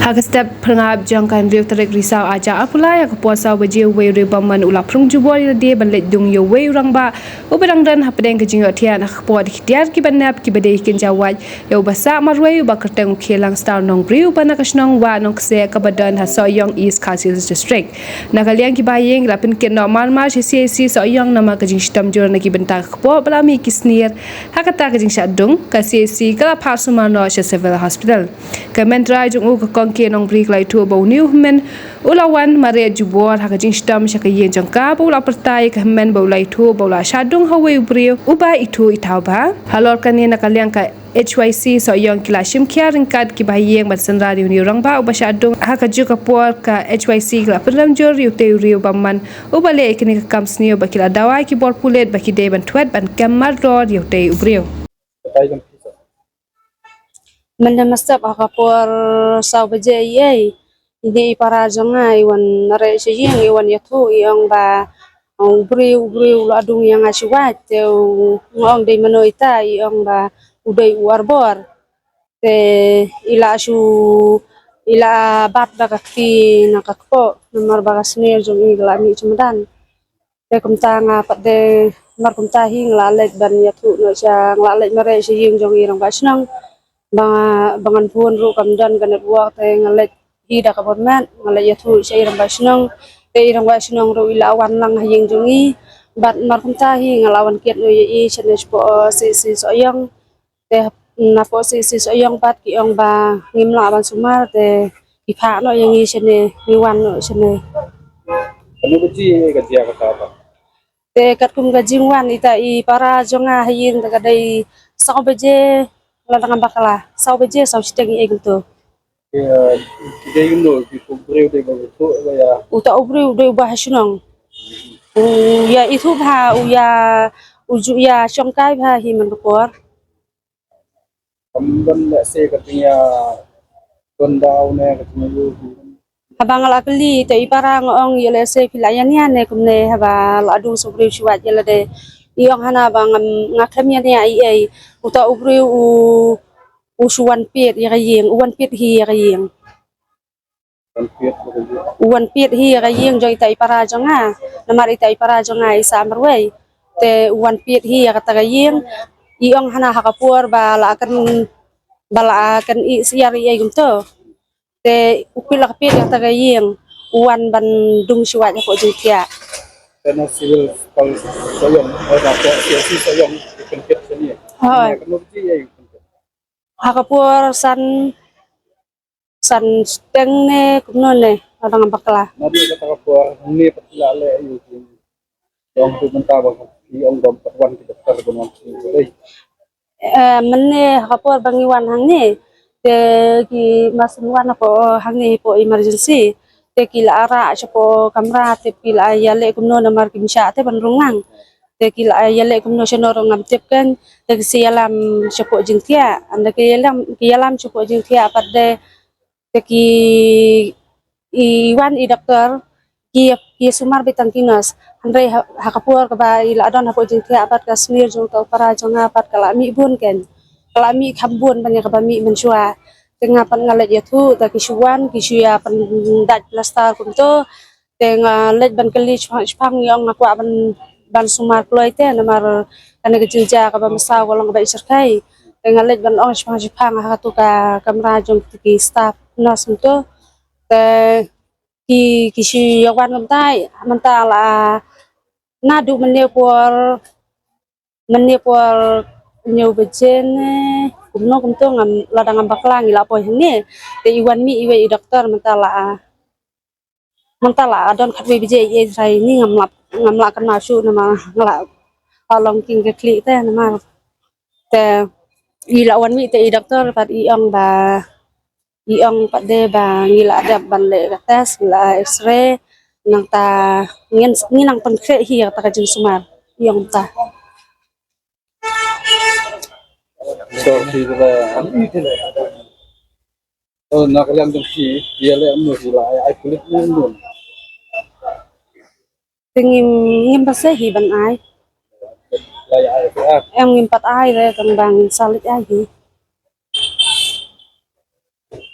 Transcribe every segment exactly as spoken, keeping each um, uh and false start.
Ha ka step phyrngap jong ka hynriew tarik Risaw arhajar arphew lai, ha ka por saw baje uwei u riewbymman u la pynrung jubor ïa lade ban leit dung ïa uwei u rangbah uba dang don hapdeng ka jingïohthiah. Ha ka por da ki tiar kiba nep kiba dei ki kynja wait ïa uba sah marwei uba kyrteng u Khielang Star Nongbriew uba na ka shnong Wah Nongkseh kaba don ha Sohiong, East Khasi Hills District. Na ka liang ki bahaïing la pynkit noh marmar sha C H C Sohiong namar ka jingshitom jur na ki bynta ka kpoh ba la mih ki snier. Ha kata ka jingshah dung, ka C H C ka la phah sumar noh sha Civil Hospital. Ka hynmen trai jong u ka Kong K Nongbriew ka la ïathuh ba une u hynmen u la wan mareh jubor ha ka jingshitom sha ka ïing jong ka, ba u la pyrta ïa ka hynmen ba u la ïathuh ba u la shah dung ha uwei u briew uba ithuh ithaw bha. Halor kane, na ka liang ka H Y C Sohiong ki la shim khia ryngkat ki bahaïing ban synran ïa une u rangbah uba shah dung. Ha kajuh ka por ka H Y C ka la pynrem jur ïa utei u riewbymman uba leh ïa kane ka kam sniew, ba ki la dawa ïa ki bor pulit ba ki dei ban thwet ban kem mardor ïa utei u briew. Mynta mynstep ha ka por saw baje eiei, ine i para jong nga i wan mareh sha ïing, i wan ïathuh, i ong ba u briew, u briew u la dung ïa nga shuwa. Te u, nga ong dei mano ita, i ong ba u dei u Arbor. Te i la shu, i la bat da ka kti na ka kpoh namar ba ka snier jong i ka la mih sha madan. Te kumta nga pat de, mar kumta hi nga la leit ban ïathuh noh sha, nga la leit mareh sha ïing jong i rangbah shnong. Ba, ba ngan phone ruh kam don ka network, te nga leit hi da ka bor met, nga leit ïathuh sha i rangbah shnong. Te i rangbah shnong ruh i la wan lang ha ïing jong i. Bad mar kumta hi nga la wan kit noh ïa i shane shapoh C H C Sohiong. Te napoh C H C Sohiong pat ki ong ba ngim lah ban sumar, te ki phah noh ïa ngi shane, ngi wan noh shane. Kano ka jingeh ka jia kata ba? Te katkum ka jingwan ita i para jong nga ha ïing te ka dei saw baje, lada ngam bakla, saw baje saw shiteng eiei kumto. Ïa, ki dei kumno, ki kum briew dei ba ithuh ba ïa. Uta u briew dei uba ha shnong. U ïa ithuh bha, u ïa, u ju ïa shongkai bha hi man ka por. Kam don lehse ka jingïa don daw ne ka jingïa ïoh. Haba nga la kylli te i para nga ong ïa lehse phi la ïa nia ne kumne haba la dung sa u briew shuwa ïa lade. I ong hana ba ngam, nga khlem ïa nia eiei. Uta u briew u, u shu wan pit ïa ka ïing, u wan pit hi ïa ka ïing. Wan pit ïa ka ïing. U wan pit hi ïa ka ïing jong ita i para jong nga. Namar ita i para jong nga i sah marwei. Te u wan pit hi ïa kata ka ïing. I ong hana ha ka por ba la kan, ba la kan i siar i ei kumto. Te u pit la ka pit ïa kata ka ïing. U wan ban dung shuwa hapoh jingthiah. Kane civil pal Sohiong, eh, na ko C H C Sohiong, i pynkit sini. Hoi. Kane ka nukti ei pynkit. Ha ka por san san shiteng ne kumno ne, lada ngam bakla. Naduh kata ka por hangne pat ki la leh aïu ki? Ong tu mynta ba ki ong dom pat wan ki doktor ban wan ki dei. Eh, mynne ha ka por ba ngi wan hangne, te ki mas wan hapoh hangne hapoh emergency, te ki la rah shapoh kamra, te ki la ïa leh kumno namar kim shah te ban rung lang. Te ki la ïa leh kumno shano ruh ngam tip kan, te ki sa ïalam shapoh jingthiah, ynda ki ïalam, ki ïalam shapoh jingthiah pat de, te ki, i wan i doktor, ki, ki sumar beit tang ki nurse. Hynrei ha, ha ka por kaba i la don hapoh jingthiah pat ka snier jong uta u para jong nga pat ka la mih bun kan. Ka la mih kham bun ban ïa kaba mih mynshuwa. Te nga pat nga leit ïathuh, te ki shu wan, ki shu ïa pyndait plaster kumto. Te nga leit ban kylli shipang shipang, ïa ong nga kwah ban, ban sumar kloi te namar kane ka jingjia kaba mynsaw ka long kaba i shyrkhei. Te nga leit ban ong shipang shipang ha katu ka kamra jong ki staff nurse mynto. Te ki, ki shu ïa wan kumta, mynta la naduh mynne por, mynne por hynñiew baje ne kumno kumto, ngam, lada ngam bakla ngi la poi hangne. Te i wan mih iwei i doktor mynta la, mynta la don khatwei baje ïa i trai ni, ngam lah, ngam lah kynmaw shuh namar nga la, la long king ka khlieh te namar. Te i la wan mih te i doktor pat i ong ba, i ong pat de ba ngi la dep ban leh ka test, ngi la x-ray, nangta ngin, ngi nang pynkhreh hi kata ka jingsumar, i ong ta. So, ki la, oh, na ka liang jong ki, ki ïa leh kumno, ki la ai, ai pulit ne kumno? Te ngim, ngim pat seh hi ban ai. La ïa ai, ai. Em, ngim pat ai re, tang ba ngin sa leit ai hi.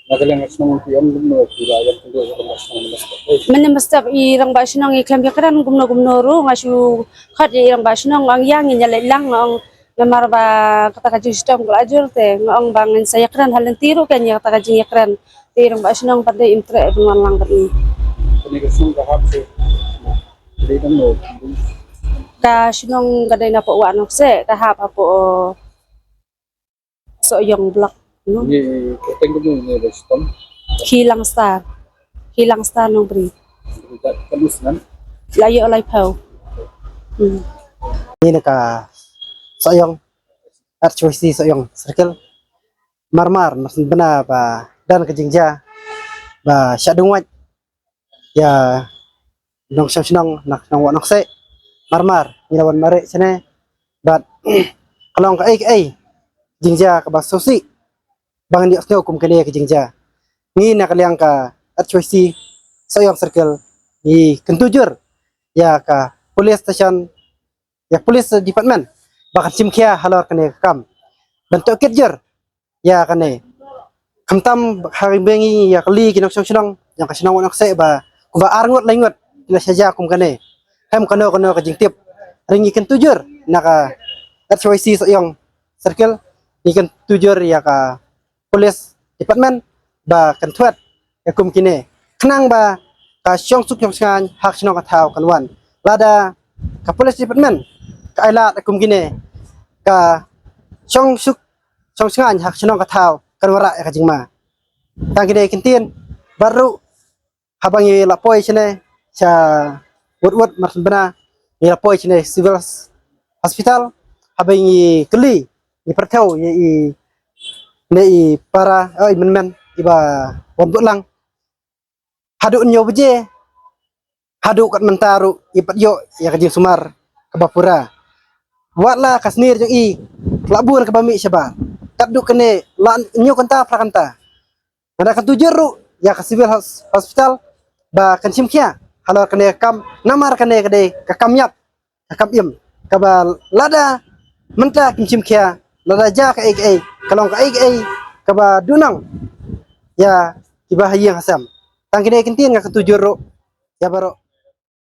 Na ka liang ka shnong phi ong kumno phi la ïa kynduh ïa ka rangbah shnong mynne step? Mynne mynstep i rangbah shnong i khlem ïakren kumno kumno ruh, nga shu khot ïa i rangbah shnong, nga ong ïa ngin ïa leit lang, nga ong namar ba kata ka jingshitom ka la jur te, nga ong ba ngin sa ïakren ha lynti ruh kein ïa kata ka jingïakren. Te i rangbah shnong pat de im treh ban wan lang bad ngi. Kane ka shnong ka hap sha dei dang no? Ka shnong ka dei na poh Wah Nongseh, ka hap hapoh Sohiong block. Ngi kyrteng kumno ngi ba shitom? Khilang Star. Khilang Star Nongbri. Ka nus nan? La ïoh lai phew. Hmm. Ngi na ka Sohiong, H Y C Sohiong Circle. Mar mar, mar syn bna ba don ka jingjia ba shah dungwait ïa nongshong shnong na ka shnong Wah Nongseh. Mar mar ngi la wan mareh shane bad ka long kaei kaei jingjia kaba sngewsih ba ngin ïohsngew kum kane ka jingjia. Ngi na ka liang ka H Y C Sohiong Circle ngi kyntu jur ïa ka police station, ïa police department ba kan shim khia halor kane ka kam. Ban tohkit jur ïa kane. Khamtam ha ri bneng ïa kali ki nongshong shnong jong ka shnong Wah Nongseh ba kumba ar ngut lai ngut ki la shah jia kum kane. Hem kano kano ka jingtip. Ri ngi kyntu jur na ka H Y C Sohiong Circle, ngi kyntu jur ïa ka police department ba kan thwet ïa kum kine khnang ba ka shongsuk shongsngaiñ ha ka shnong ka thaw kan wan. Lada ka police department ka ai lad ïa kum kine, ka shongsuk shongsngaiñ ha ka shnong ka thaw kan wanrah ïa ka jingma. Tang kine ki ktien bad ruh haba ngi la poi shane sha wut wut mar syn bna, ngi la poi shane Civil Hospital, haba ngi kylli ngi pyrthew ïa i ne i para, oh, i mynmen iba wan buh lang. Haduh hynñiew baje haduh kat mynta ruh i pat ïoh ïa ka jingsumar kaba pura. Wat la ka snier jong i la bun kaba mih shabar. Katduh kane la hynñiew kynta phra kynta. Nga da kyntu jur ruh ïa ka Civil Hos-, Hospital ba kan shim khia halor kane ka kam, namar kane ka dei ka kam ïap, ka kam im, kaba lada mynta kim shim khia, lada jia kaei kaei, ka long kaei kaei kaba duhnong ïa kiba ha ïing ha sem. Tang kine ki ktien nga kyntu jur ruh ïa baroh